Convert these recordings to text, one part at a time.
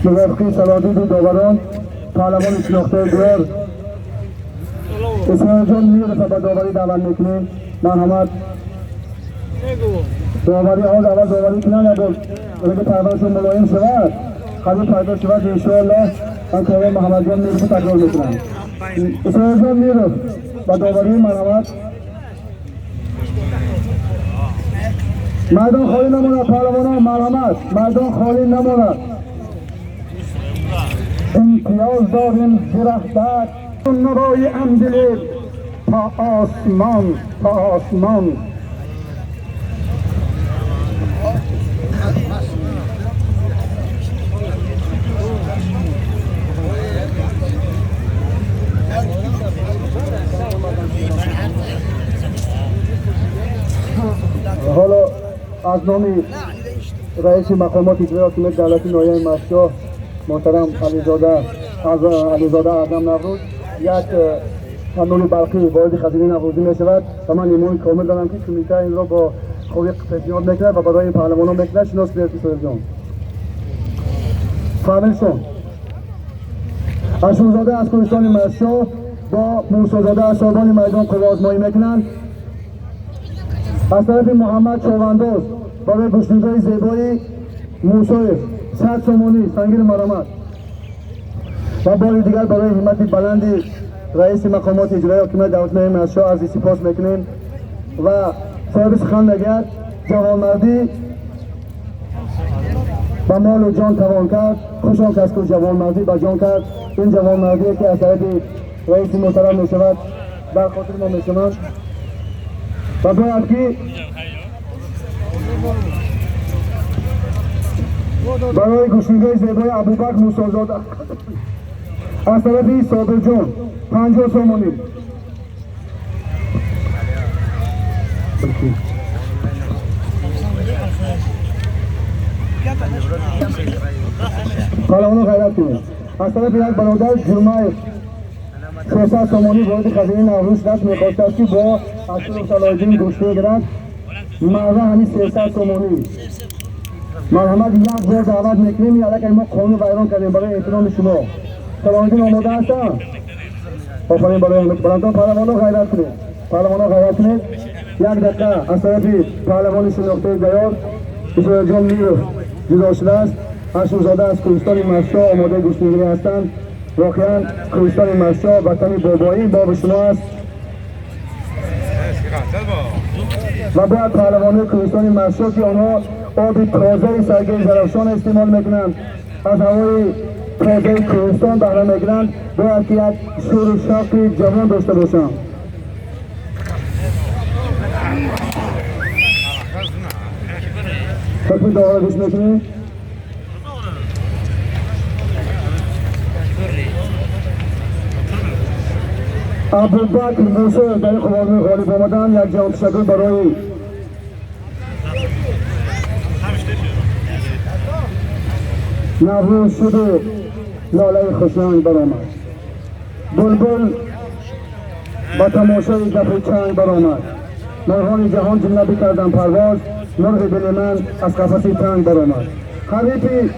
موافقی صلاحیت داوران پهلوان شناخته دیار اسماعیل جان میرسه به داوری دعوت میکنیم. مرحمت داوری آز اول داوری کنن یا بود اگه پروانشون ملایم شود قبول پیدا شود انشاءالله. من کارای محمد جان میرسه تکرار میکنم. اسماعیل جان میرسه به داوری مرحمت. میدان خالی نماند پهلوانان، مرحمت میدان خالی نماند. امتیاز داریم درختک نوای اندلیب تا آسمان تا آسمان. حالا از نام رئیس مقامات اجرایی حاکمیت دولتی ناحیه مشتاه محترم علیزاده اعظم نوروز یک تنور برقی وارد خزینه نوروزی می شود و من ایمان کامل دارم که کمیته این را با خوبی پیشنهاد میکند و برای این پهلوانان میکند. شناس بیارید جان فهمیدشون. عاشورزاده از کوهستان مشتاه با موسی‌زاده از ساربان میدان قوه آزمایی میکنند. از طرف محمد چوبنداز برای گوشتینگاه زیبای موسایف 100 سومونی سنگین مرامت و بار دیگر برای همت بلند رئیس مقامات اجرایی حاکمیت دولت مشتاه از سپاس میکنیم. و صاحب سخن میگوید جوانمردی به مال و جان توان کرد، خوش آن کس که جوانمردی به جان کرد. این جوانمردی که از طرف رئیس محترم میشود در خاطر ما میشوند و باید که برای گوشتینگاه زیبای ابوبکر موسی‌زاده از طرف صابر جان 50 سومونی. پهلوانان غیرت کنید. از طرف یک برادر جرمایف 300 سومونی وارد خزینه نوروز دست میخواست است که با اشرف صلاحالدین گوشتی گیرد. مرده همین 300 سومونی. مرحمت یک بار دعوت میکنیم. یعنی ما قانون ویران کردیم برای احترام شما. صلاحالدین آماده هستن؟ آفرین برای همت بلندان. پهلوانان غیرت کنید. پهلوانان غیرت کنید. یک دقیقه از طرف پهلوان شناخته دیار اسرائیل جان میروف جدا شده است. عاشورزاده از کوهستان مشتاه آماده گوشتیگیری هستند. واقعا کوهستان مشتاه وطن بابایی باب شما است و باید پهلوانان کوهستان مشتاه که آنها آب تازه سرگه زرافشان استعمال میکنند، از هوای تازه کوهستان بهره میگیرند، باید که یک شور و شوق جوان داشته باشند. حکم داور گوش میکنید؟ ابوبکر موسی در قوانین غالب آمدن. یک جواب تشکر برای نوروز شد و لاله خوشرنگ برآمد، بلبل با تماشای دف و چنگ برآمد، مرغان جهان جمله بکردن پرواز، مرغ دل من از قفس تنگ برآمد. حریفی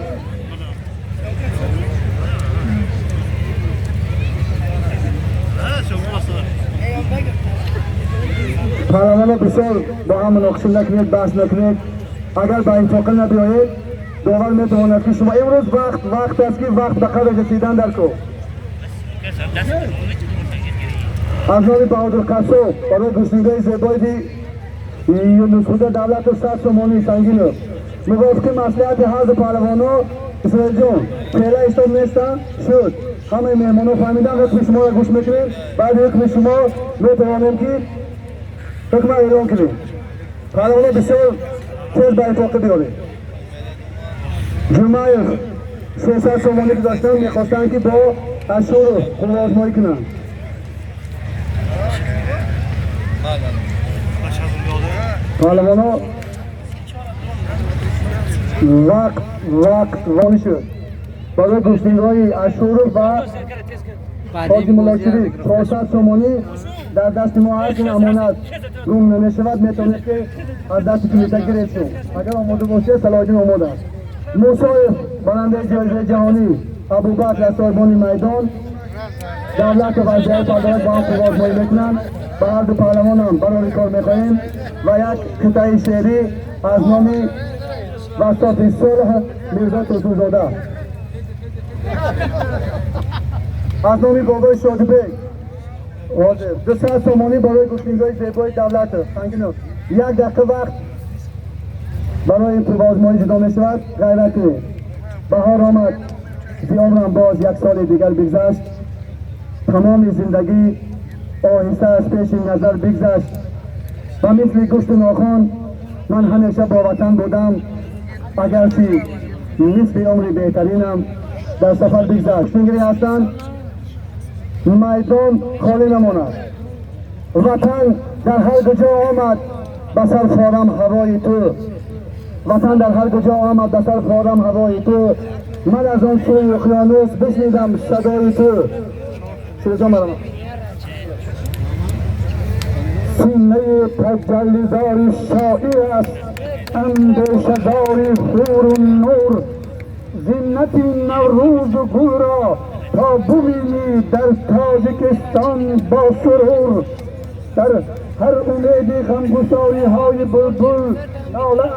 پهلوانان بسیار با هم مناقشه نکنید، بحث نکنید. اگر به اتفاق نبیایید داور میتواند که شما امروز وقت است که وقت به قدر رسیدن در کو. از نام بهادر قصاب برای گوشتینگاه زیبای یونس دولت و 100 سومونی سنگین موافق مصلحت هر دو پهلوانان. اسرائیل جان فعلا ایستاد نیستن شد. همه مهمانان فهمیدن حکم شما را گوش میکنیم. بعد حکم شما میتوانیم که حکم اعلام کنیم. پهلوانان بسیار تیز به اتفاق بیاریم. جمعه 300 سومونی که داشتن میخواستن که با اشور قوه آزمایی کنن. پهلوانان وقت وانی شد برای گوشتینگاه اشور و حاجی ملاشری 400 سومونی در دست ما هست. این امانت گم نمیشود. میتونید که از دست کمیته گرفت شد. اگر آماده باشه صلاحالدین آماده است. Мусоев барандаи ҷоизаи ҷаҳонӣ, Абубакр аз соҳибони майдон, Давлатов аз деҳаи Палдорак бо ҳам қувваозмоӣ мекунанд. Ба ҳарду паҳлавонам барори кор мехоҳем ва як қитъаи шеърӣ аз номи вассофи сулҳ Мирзо Турсунзода, аз номи бобои Шодибек ҳозир 200 сомонӣ барои гӯштингоҳи зебои Давлатов. Сангинов, як дақиқа вақт барои ин қувваозмоӣ ҷудо мешавад. Ғайрат кунед. Баҳор омад, зи умрам боз як соли дигар бигзашт, тамоми зиндагӣ оҳиста аз пеши назар бигзашт ва мисли гӯшту нохон ман ҳамеша бо ватан будам, агарчи нисфи умри беҳтаринам дар сафар бигзашт. Гӯштингирӣ ҳастанд, майдон холӣ намонад. Ватан дар ҳар куҷо омад ба сар форам ҳавои ту, ватан дар ҳар куҷо омад ба сар форам ҳавои ту, ман аз он сӯи уқёнус бишнидам садои ту. Ширҷон барам. Синаи таҷаллизори шоир аст андешазори ҳуру нур, зинати наврӯзу гулро то бубинӣ дар Тоҷикистон бо сурур. Дар ҳар умеди ғамгусориҳои булбул нола.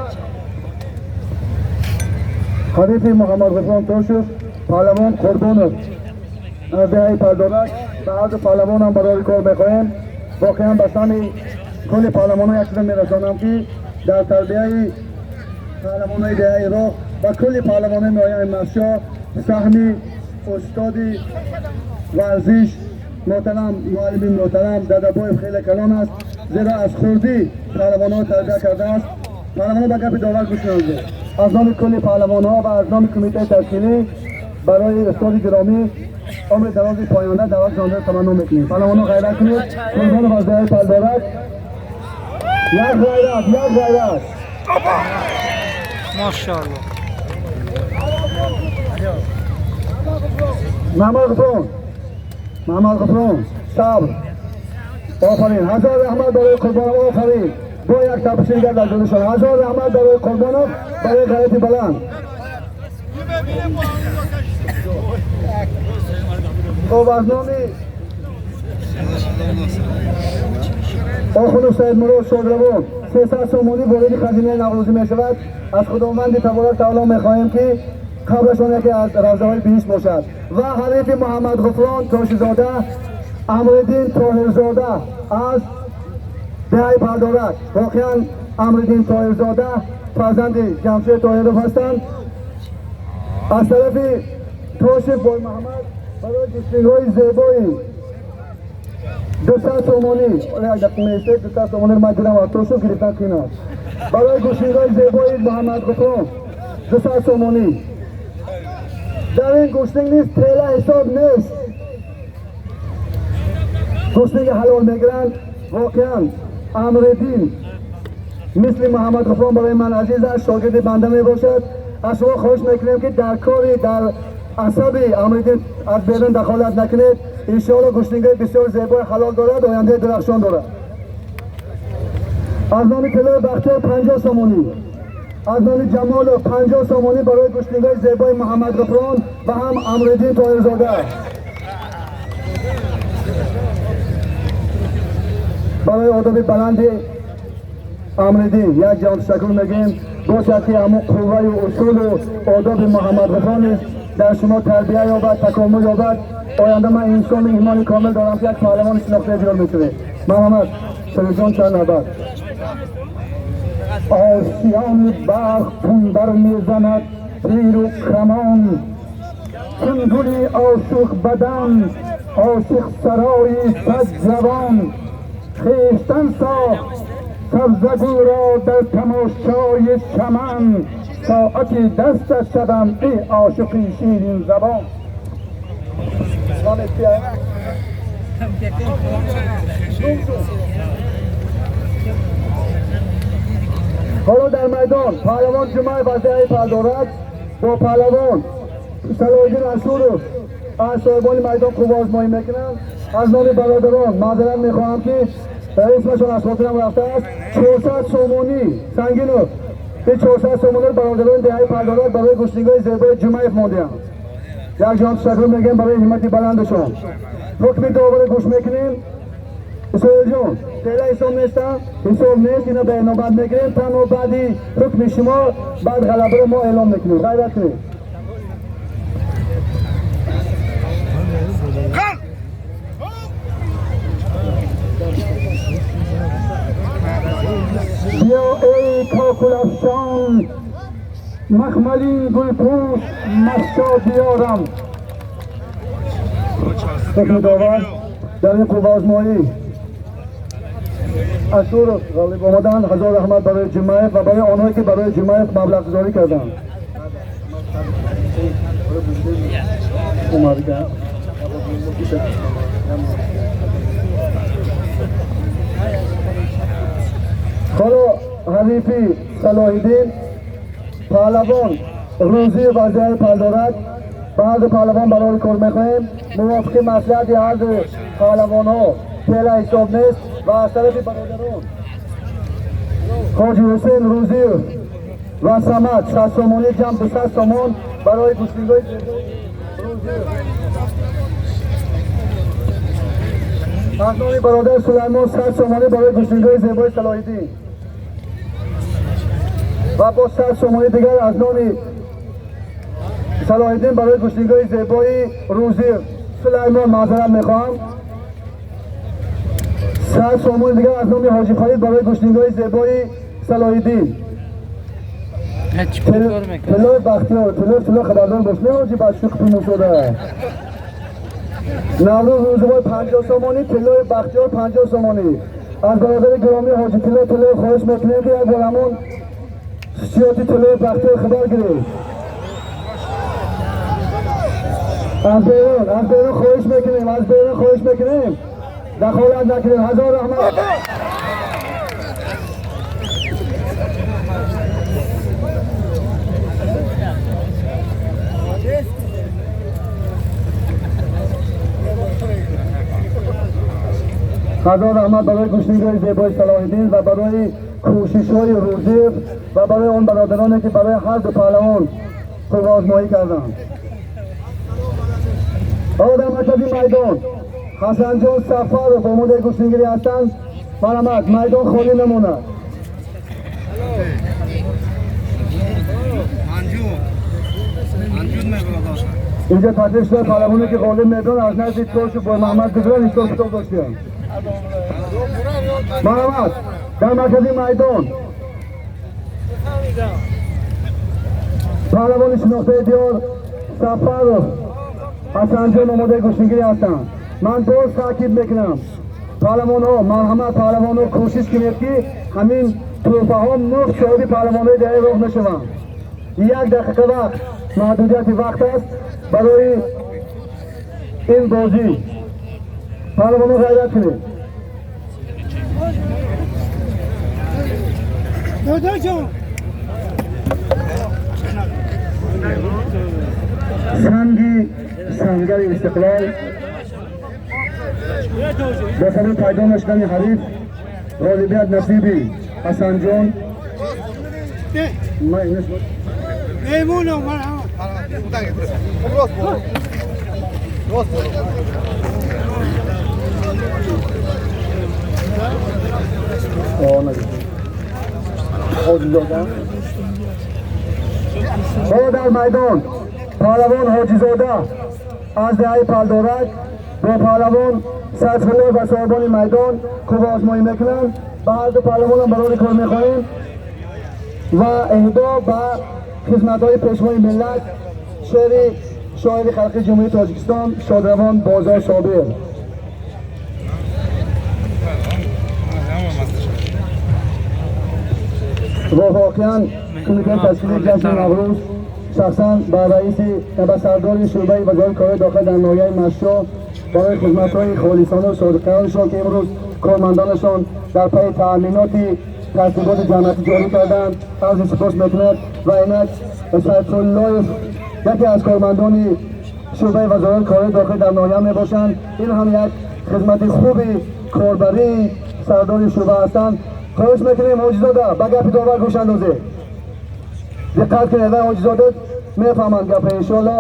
Ҳарифи Муҳаммадғуфрон Тошев паҳлавон Қурбонов аз деҳаи Палдорак. Ба ҳарду паҳлавонам барори кор мехоҳем. Воқеан ба сами кулли паҳлавонон як чиза мерасонам, ки дар тарбияи паҳлавонои деҳаи Роҳ ва кулли паҳлавонои ноҳияи Мастчоҳ саҳми устоди варзиш муҳтарам, муаллими муҳтарам Дадабоев хеле калон аст, зеро аз хурдӣ паҳлавонҳо тарбия кардааст. Паҳлавонҳо ба гапи довар гӯш надодед. Аз номи кулли паҳлавонҳо ва аз номи кумитаи ташкилӣ барои устоди гиромӣ умри дарози поёнда даъват ҷонда таманно мекунем. Паҳлавонҳо, ғайрат кунед. Қурбонов аз деҳаи Палдорак. Як ғайрат, як ғайрат. Машалло. Мамад Ғуфрон, Мамад Ғуфрон, сабр. Офарин, ҳазор раҳмат барои Қурбонов, офарин. Бо як тапиши дигар дар ҷонишон. Ҳазор раҳмат барои Қурбонов барои ғайрати баланд. Хуб, аз номи Охунов Саидмурод Шодравон 300 сомонӣ вориди хазинаи наврӯзӣ мешавад. Аз Худованди таборак таоло мехоҳем, ки қабрашон яке аз равзаҳои биҳишт бошад. Ва ҳарифи Муҳаммадғуфрон Тошизода Амриддин Тоҳирзода аз деҳаи Палдорак. Воқеан Амриддин Тоҳирзода фарзанди Ҷамшед Тоҳиров ҳастанд. Аз тарафи Тошев Боймуҳаммад барои гӯштингҳои зебои 200 сомонӣ, як дақиқа меистед, 200 сомонӣ ман дидам аз Тошев гирифтан қиин аст. Барои гӯштингҳои зебои Муҳаммадғуфрон 200 сомонӣ. Дар ин гӯштинг низ тела ҳисоб нест. Гӯштинги ҳалол мегиранд. Воқеан Амриддин мисли Муҳаммадғуфрон барои ман азиз аст, шогирди банда мебошад. Аз шумо хоҳиш мекунем, ки дар кори дар асаби Амриддин аз берун дахолат накунед. Иншоалло гӯштингои бисёр зебои ҳалол дорад, ояндаи дурахшон дорад. Аз номи Тилои Бахтиёр 50 сомонӣ, аз номи Ҷамолов 50 сомонӣ барои гӯштингои зебои Муҳаммадғуфрон ва ҳам Амриддин Тоҳирзода. Барои одоби баланди Амриддин як ҷаҳон ташаккур мегӯем. Бошад, ки ҳамон қувваю усулу одоби Муҳаммадғуфрон низ дар шумо тарбия ёбад, такомул ёбад. Оянда ман инсону имони комил дорам, ки як паҳлавони шинохта зиёд мешавед. Марҳамат, Шарифҷон, чанд навбат. Осиёни барқ тундар мезанад тиру камон, чун гули ошиқ бадан ошиқ сарои сад ҷавон. Хештан сохт сабзагӯро дар тамошои чаман, соати дастат шавам эй ошиқи ширинзабон. Ҳоло дар майдон паҳлавон Ҷумаев аз деҳаи Палдорак бо паҳлавон Салоҳиддин Ашуров аз соҳибони майдон қувваозмоӣ мекунанд. Аз номи бародарон маъзарат мехоҳам, ки исмашон аз хотирам рафтааст. 400 сомонӣ Сангинов. این 400 сомонӣ бародарони деҳаи Палдорак барои гӯштингоҳи зебои Ҷумаев мондаанд. Як ҷон ташаккур мегӯем барои ҳиммати баландашон. Ҳукми доварро гӯш мекунем. Исроилҷон, феълан ҳисоб неста, ҳисоб нест, ина ба навбат мегирем. Танҳо баъди ҳукми шумо баъд ғалабаро мо эълом мекунем. Ғайрат кунед. بیا ای کاکل افشان مخملین گلپوش مشا دیارم. حکم داور در این قوه آزمایی اشور غالب آمدند. هزار رحمت برای جمعه و برای آنهایی که برای جمعه مبلغ گذاری کردند. حالا حریفی صلاحیدین پهلوان روزی وزیر پلدارک. بعد پهلوان برای کار میخواهیم موافق مصلحت هر دو پهلوان ها فعلا حساب نیست و از طرف برادران حاجی حسین روزی و صمد 60 سومانی جمع 200 سومان برای گوشتینگای روزی. از نام برادر سلیمان 100 سومانی برای گوشتینگای زیبای صلاحیدین و با 100 سومانی دیگر از نام صلاحیدین برای گوشتینگای زیبای روزی سلیمان معذرت میخواهم. 100 سومانی دیگر از نام حاجی فرید برای گوشتینگای زیبای صلاحیدین. طلوع بختیار، طلوع خبردار باش نه حاجی بچه قپی شده. نوروز روزوار 50 سومانی، طلوع بختیار 50 سومانی. از برادر گرامی حاجی طلوع خواهش میکنیم که یک بارمون سیاتی طلوع بختیار خبر گیرید. از بیرون خواهش میکنیم، از بیرون خواهش میکنیم دخالت نکنیم. هزار رحمت. هزار رحمت برای گوشتینگای زیبای صلاحیدین و برای کوشش‌های روزیف و برای آن برادرانی که برای هر دو پهلوان خوب آزمایی کردند. آقا در مرکز میدان حسن جان صفر آماده گوشتینگیری هستند. مرحمت میدان خالی نماند. اینجا تشریف شده پهلوانی که غالب میدان از نزد تاش با محمد گذران اینطور کتاب داشتیم. مرحمت در مرکز میدان پهلوان شناخته دیار صفر حسن جان آماده گوشتینگیری هستند. من باز تاکید میکنم پهلوان ها، مرحمت پهلوان ها کوشش کنید که همین تحفه ها مفت صاحب پهلوان های دهه راه نشوند. یک دقیقه وقت محدودیت وقت است برای این بازی. پهلوان ها غیرت کنید. سنگی سنگر استقلال با سبب پیدا نشدن حریف غالبیت نصیبی حسن جان. با در میدان پهلوان حاجی زاده از دهه پلدارک با پهلوان سیف‌الله و صاحبان میدان خوب آزمایی میکنند. به هر دو پهلوان هم برای کار میخواهیم و اهدا به خدمت های پیشوای ملت شعر شاعر خلقی جمهوری تاجیکستان شادروان بازار صابر. و واقعا کمیته تشکیل جشن نوروز شخصا به رئیس و سردار شعبه وزارت کارهای داخل در ناحیه مشا برای خدمت‌های خالصانه و صادقانه‌شان که امروز کارمندانشان در پی تأمینات ترتیبات جمعیتی جاری کردند عرض سپاس میکند. و اینک سیف‌الله یکی از کارمندان شعبه وزارت کارهای داخل در ناحیه میباشند. این هم یک خدمت خوبی کاربری سردار شعبه هستند. خواهش میکنیم حاجی زاده به گپ داور گوش اندازید. Диққат кунед, вай Ҳоҷизода мефаҳманд гапа, иншоалло.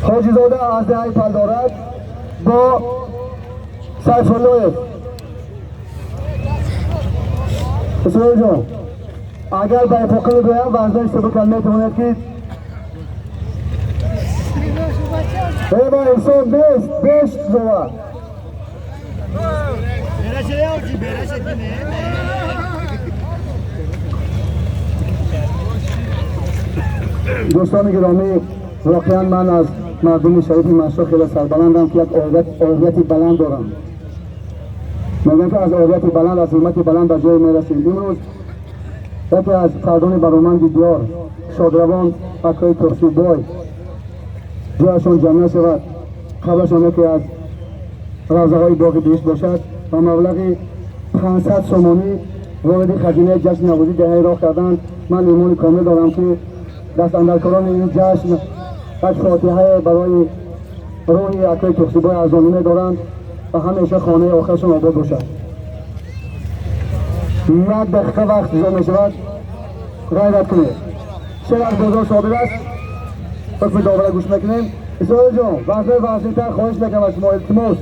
Ҳоҷизода аз деҳаи Палдорак бо Сайфуллоев. Исроилҷон, агар ба ифоқа бигӯям, вазнҳои сабукам метавонед ки Эва инсон нест, беш зова. Дӯстони гиромӣ, воқеан ман аз мардуми шарифи Маншо хеле сарбаландам, ки як ориятӣ баланд дорам. Мегӯям, ки аз ориятӣ баланд, аз ҳиммати баланд ба ҷое мерасем. Имрӯз яке аз фардони бароманди диёр, шодравон акои Турсибой, ҷояшон ҷаннат шавад, қаблашон яке аз равзаҳои боғи биҳишт бошад, ба маблағи 500 сомонӣ вориди хазинаи ҷашни наврӯзӣ деҳаи роҳ карданд. Ман имони комил дорам, ки дастандаркорони ин ҷашн як фотиҳае барои рӯҳи акои Турсибой арзонӣ медоранд ва ҳамеша хонаи охирашон обод бошад. Як дақиқа вақт ҷо мешавад, ғайрат кунед. Шер аз бозор собир аст. Ҳукми довара гӯш мекунем. Исроилҷон, вазнҳои вазнинтар хоҳиш мекунам аз шумо, илтимос.